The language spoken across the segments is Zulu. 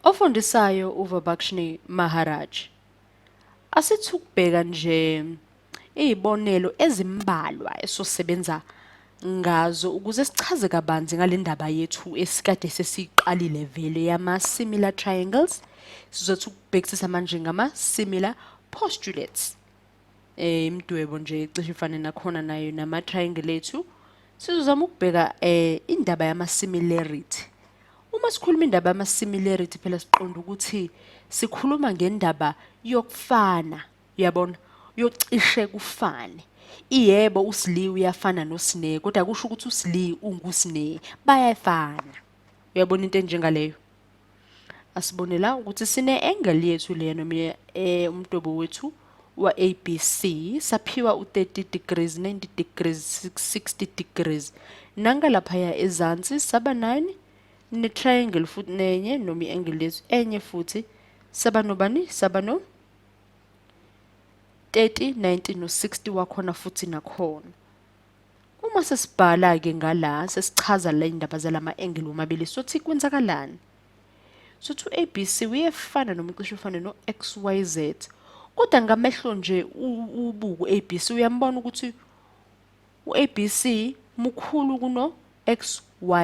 Ofundisayo uVabakshni Maharaj. Asithi ukubheka nje izibonelo ezimbalwa esosebenza ngazo ukuze sichaze kabanzi ngale ndaba yethu esikade sesiyiqalile vele yama-similar triangles. Sizothi ukubhekisisa manje ngama-similar postulates. Imidwebo nje cishe ifane nakhona nayo nama-triangle ethu. Sizozama ukubheka indaba yama-similarity. Uma sikhuluma indaba yama-similarity phela siqonda ukuthi sikhuluma ngendaba yokufana, uyabona, yocishe kufane. Iyebo uSli uyafana noSne, kodwa kusho ukuthi uSli unguSne, bayafana. Uyabona into enjengaleyo? Asibone la ukuthi sine-angle yethu leya noma umdwebo wethu wa-ABC saphiwa u-30 degrees, 90 degrees, 60 degrees. Nangalaphaya ezansi saba 9 ne-triangle futhi nenye noma i-angle yethu enye futhi saba nobani? Saba no 30, 90 no-60 wakhona futhi nakhona. Uma sesibhala-ke ngala sesichaza le ndaba zalama-angle womabili sothi kwenzakalani? Sothi u-ABC uyefana noma ucishe ufane no-XYZ. Kodwa ngamehlo nje ubuku u-ABC uyambona ukuthi u-ABC mukhulu kuno-XYZ.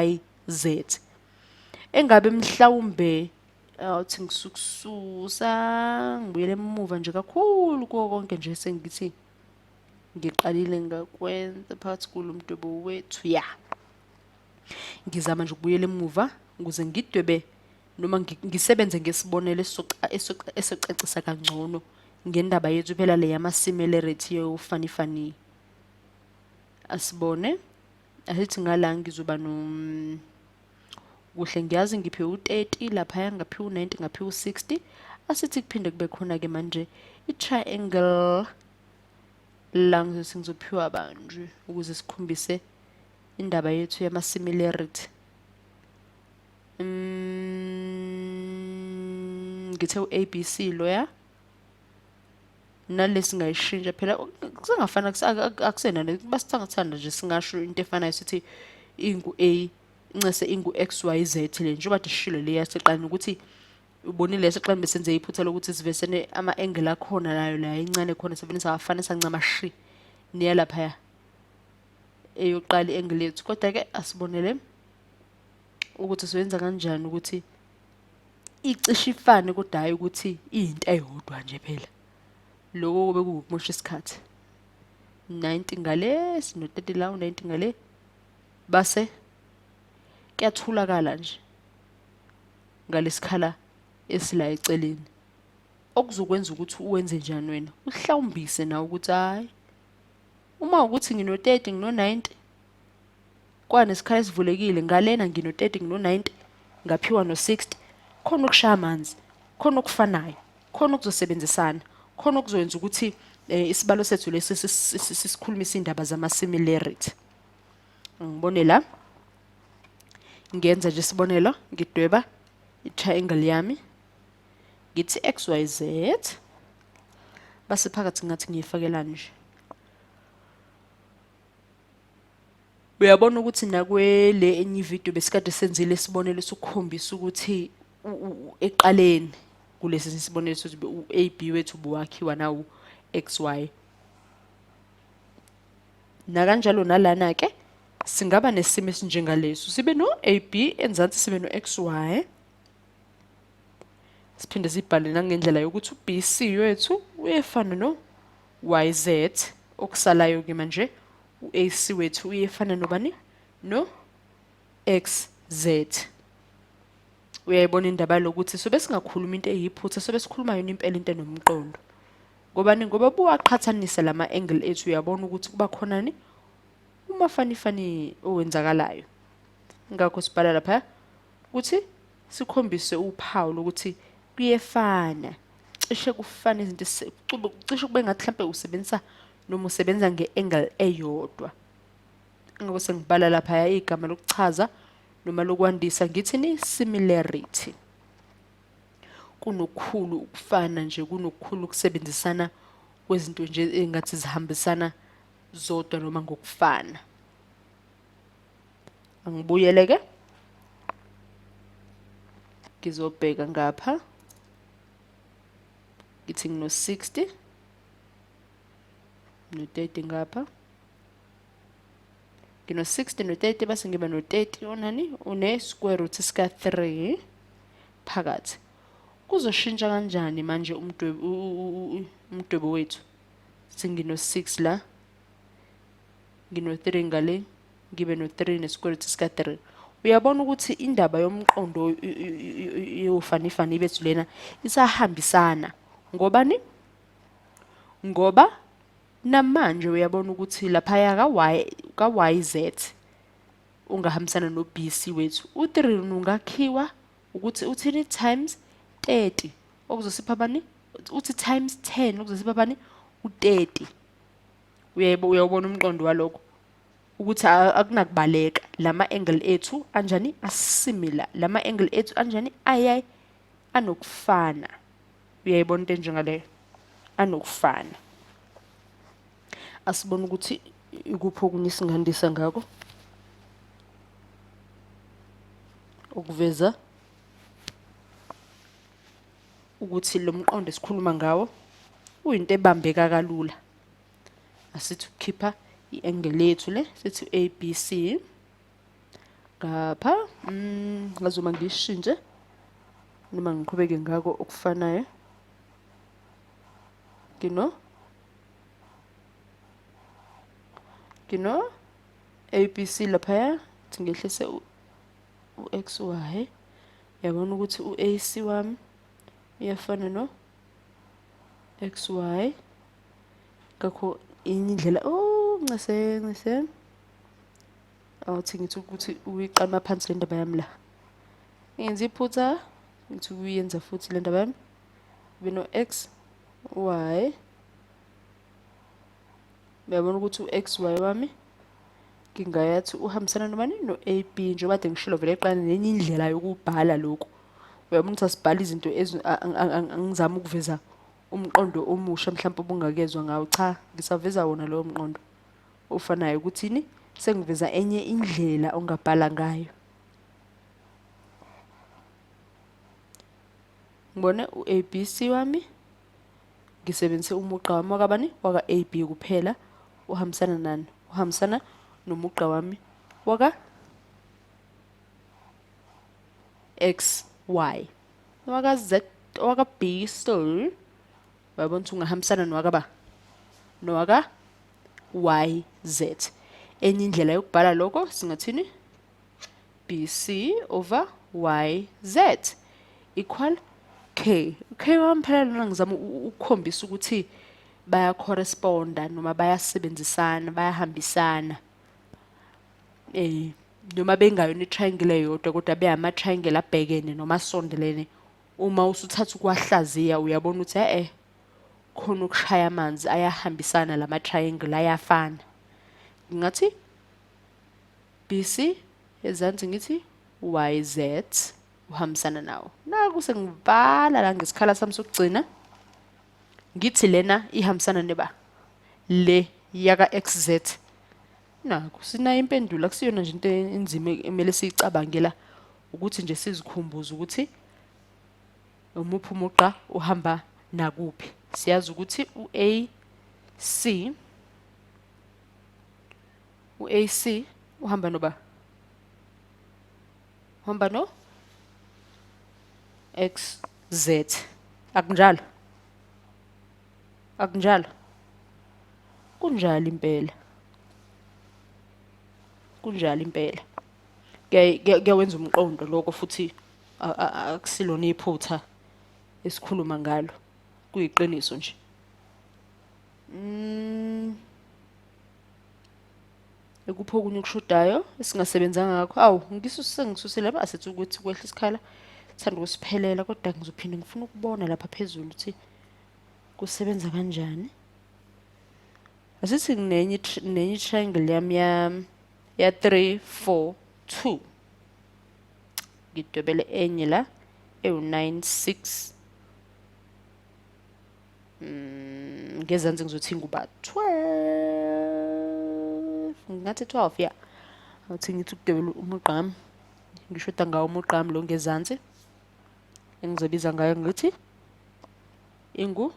Engabe mhlawumbe awuthi ngisukususa ngibuyele emuva nje kakhulu kuwo konke nje sengithi ngiqalile ngakwenza phakathi kulo mdwebo wethu ya. Ngizama nje ukubuyela emuva ukuze ngidwebe noma ngisebenze ngesibonelo esocacisa kangcono ngendaba yethu phela le yama-similarity yofanifani. Asibone, asithi ngala ngizoba no kuhle ngiyazi ngiphe u-30 laphaya ngaphiwa u-90 ngaphiwa u-60. Asithi kuphinde kube khona-ke manje i-triangle la ngizothi ngizophiwa banje ukuze sikhombise indaba yethu yama-similarity. Ngithe u-ABC loya nalesi ngayishintsha phela kusengafana akusena basithangathanda nje singasho into efanayo sithi ingu-A incese ingu-X Y Z le njengoba sishilo le yaseqaleni ukuthi ubonile yaseqaleni besenze iphutha lokuthi sivesene ama-angle akhona nayo la incane khona sivele sawafana sancamashi niya laphaya eyoqala i-angle yethu. Kodwa-ke asibonele ukuthi siwenza kanjani ukuthi icishe ifane kodwa hhayi ukuthi iyinto eyodwa nje phela. Lokho kube kuwukumosha isikhathi. 90 ngale sino-30 la u-90 ngale base kuyathulakala nje ngalesikhala esila eceleni okuzokwenza ukuthi uwenze njani wena uhlawumbise nawe ukuthi hhayi uma ukuthi ngino-30 ngino-90 kwanesikhala esivulekile ngalena ngino-30 ngino-90 ngaphiwa no-60 khona ukushaya amanzi khona okufanayo khona okuzosebenzisana khona okuzokwenza ukuthi isibalo sethu lesi sisikhulumisa indaba zama-similarity. Ngibone la ngenza nje isibonelo ngidweba i-triangle yami ngithi XYZ base phakathi ngathi ngiyifakela nje. Uyabona ukuthi nakwele enye ividiyo besikade senzile isibonelo sokukhombisa ukuthi eqaleni kulesi sibonelo sokuthi u-AB wethu ubuwakhiwa nawu XY. Nakanjalo nalana ke singaba nesimo esinjengaleso sibe no AB enzansi sibe no XY siphinde sibhale nangendlela yokuthi u-BC wethu uyefana no YZ okusalayo ke manje u-AC wethu uyefana nobani no XZ. Uyayibona indaba lokuthi sobe singakhuluma into eyiphutha sobe sikhuluma yona impela into enomqondo. Ngobani? Ngoba buwaqhathanisa lama angle ethu uyabona ukuthi kuba khonani umafanifani owenzakalayo. Ngakho sibhala lapha ukuthi sikhombise uphawu lokuthi kuyefana cishe kufana izinto cishe kube ngathi mhlampe usebenzisa noma usebenza nge-angle eyodwa. Ngakho sengibhala laphaya igama lokuchaza noma lokwandisa ngithini similarity. Kunokukhulu ukufana nje kunokukhulu ukusebenzisana kwezinto nje engathi zihambisana zodwa noma ngokufana. Angibuyele ke. Ngizobheka ngapha, ngithi ngino-60 no-30 ngapha, ngino-60 no-30, bese ngiba no-30 onani une-square root sika-3 phakathi. Kuzoshintsha kanjani manje umdwebo wethu? Sengino-6 la, ngino-3 ngale, ngibe no-3 ne-square root sika-3. Uyabona ukuthi indaba yomqondo yofanifani bethu lena isahambisana. Ngobani? Ngoba namanje uyabona ukuthi laphaya ka-Y, ka-YZ ungahambisana no-BC wethu. U-3 ungakhiwa ukuthi uthini times 30 okuzosipha bani? Uthi times 10 okuzosipha bani? U-30. Uyayebo, uyawubona umqondo walokho ukuthi akunakubaleka. Lama angle ethu anjani? Asimilar. Lama angle ethu anjani? Ayayi anokufana. Uyayibona into enjengaleyo? Anokufana. Asibone ukuthi ikuphi okunye singandisa ngako okuveza ukuthi lo mqondo esikhuluma ngawo uyinto ebambeka kalula. Asithi ukukhipha i-angle yethu le, sithi ABC ngapha. Ngazoma ngiyishintshe noma ngiqhubeke ngako okufanayo. Ngino ABC laphaya, thi ngehlise u-XY. Yabona ukuthi u-AC wami uyafana no XY. Ngakho inye indlela, oh, ncese ncese, awuthi ngithi ukuthi uyiqama phansi le ndaba yami la, ngenza iphutha, ngithi ukuyenza futhi le ndaba yami ibe no X Y. Uyabona ukuthi u-X Y wami ngingayathi uhambisana nobani? No-A B, njengoba kade ngishilo vele eqala nenye indlela yokubhala lokhu. Uyabona ukuthi asibhali izinto angizami ukuveza umqondo omusha mhlawumbe obungakezwa ngawo. Cha, ngisaveza wona lowo mqondo ofanayo ukuthini, sengiveza enye indlela ongabhala ngayo. Ngibone u-A B C wami, ngisebenzise umugqa wami wakabani? Waka-A B kuphela. Uhambisana nani? Uhambisana nomugqa wami waka X Y, waka Z, waka B still. Uyabona ukuthi ungahambisana nowaka ba? Nowaka Y Z. Enye indlela yokubhala lokho singathini? BC over YZ equal K. K wami phela lona ngizama ukukhombisa ukuthi bayacorresponda noma bayasebenzisana, bayahambisana. Noma bengayona i-triangle eyodwa kodwa beyama-triangle abhekene noma asondelene. Uma usuthatha ukuwahlaziya uyabona ukuthi e-e khona ukushaya amanzi, ayahambisana lama-triangle, ayafana. Ngingathi BC ezansi ngithi YZ uhambisana nawo. Naku sengibhala la ngesikhala sami sokugcina, ngithi lena ihambisana neba le yaka XZ. Naku sinayo impendulo, akusiyona nje into enzima emele siyicabange la, ukuthi nje sizikhumbuze ukuthi umuphi umugqa uhamba nakuphi. Siyazi ukuthi u-AC, u-AC uhamba noba? Uhamba no XZ. Akunjalo? Akunjalo? Kunjalo impela. Kunjalo impela. Kuyawenza umqondo lokho, futhi akusilona iphutha esikhuluma ngalo. Kuyiqiniso nje. Ekuphi okunye okushodayo esingasebenzanga ngakho? Awu, ngisuse ngisusile lapha, asithi ukuthi kwehla isikhala, sithanda ukusiphelela, kodwa ngizophinde ngifuna ukubona lapha phezulu ukuthi kusebenza kanjani. Asithi nginenye triangle yami ya 3 4 2, ngidwebele enye la ewu 9 6. Ngezansi ngizothi nguba 12, ngingathi 12, ya. Awuthi ngithi ukudwebela umugqa wami, ngishoda ngawo umugqa wami lo ngezansi. Engizobiza ngayo ngithi ingu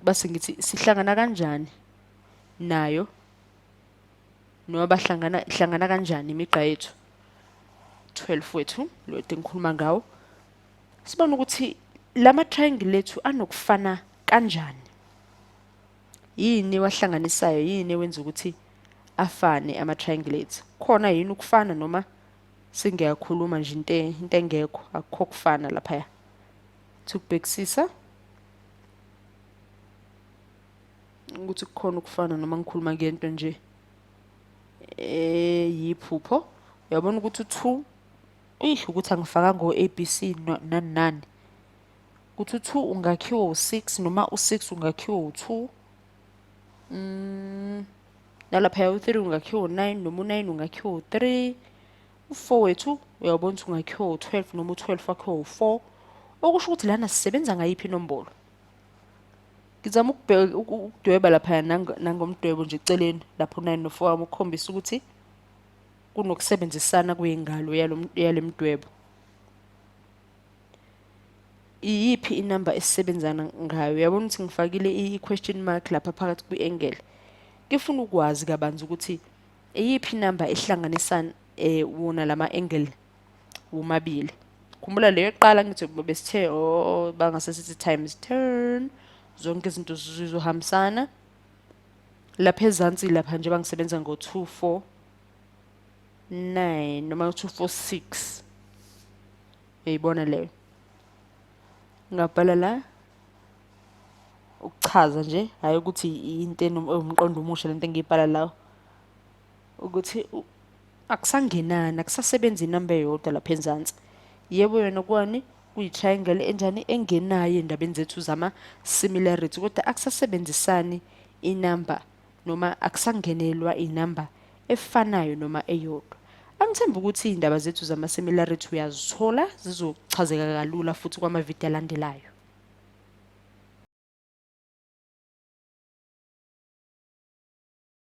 base ngithi sihlangana kanjani nayo noma bahlangana ihlangana kanjani imigqa yethu 12 wethu lo engikhuluma ngawo. Sibona ukuthi lama triangle lethu anokufana kanjani, yini wahlanganisayo, yini ewenza ukuthi afane ama triangle ethu, khona yini ukufana noma singiyakhuluma nje into engekho, akukho kufana laphaya. Thukubhekisisa ukuthi kukhona ukufana noma ngikhuluma ngento nje eyiphupho. Uyabona ukuthi u-2 ish ukuthi angifakanga o-A B C nani nani, ukuthi u-2 ungakhiwa u-6 noma u-6 ungakhiwa u-2, nalaphaya u-3 ungakhiwa u-9 noma u-9 ungakhiwa u-3, u-4 wethu uyabona ukuthi ungakhiwa u-12 noma u-12 wakhiwa u-4. Okusho ukuthi lana sisebenza ngayiphi inombolo. Ngizama ukudweba laphaya nangomdwebo nje eceleni lapho 9 no-4 wami ukukhombisa ukuthi kunokusebenzisana kwengalo yale mdwebo. Iyiphi inamba esisebenzana ngayo? Uyabona ukuthi ngifakile i-question mark lapha phakathi kwi-angle. Ngifuna ukwazi kabanzi ukuthi iyiphi inamba ehlanganisa wona lama angle womabili. Khumbula leyo yokuqala ngithi besithe oh bangase sithi times 10, zonke izinto zizohambisana. Lapha ezansi lapha nje bangisebenza ngo 2 4 9 noma 2 4 6. Uyayibona leyo? Ngabhala la ukuchaza nje, hhayi ukuthi into ewumqondo omusha lento engiyibhala la, ukuthi akusangenani, akusasebenzi inamba eyodwa lapha enzansi. Yebo yona kwani kuyi-triangle enjani engenayo ey'ndabeni zethu zama-similarity, kodwa akusasebenzisani inamba noma akusangenelwa inamba efanayo noma eyodwa. Angithembi ukuthi iy'ndaba zethu zama-similarity uyazithola, zizochazeka kalula futhi kwamavidiyo alandelayo.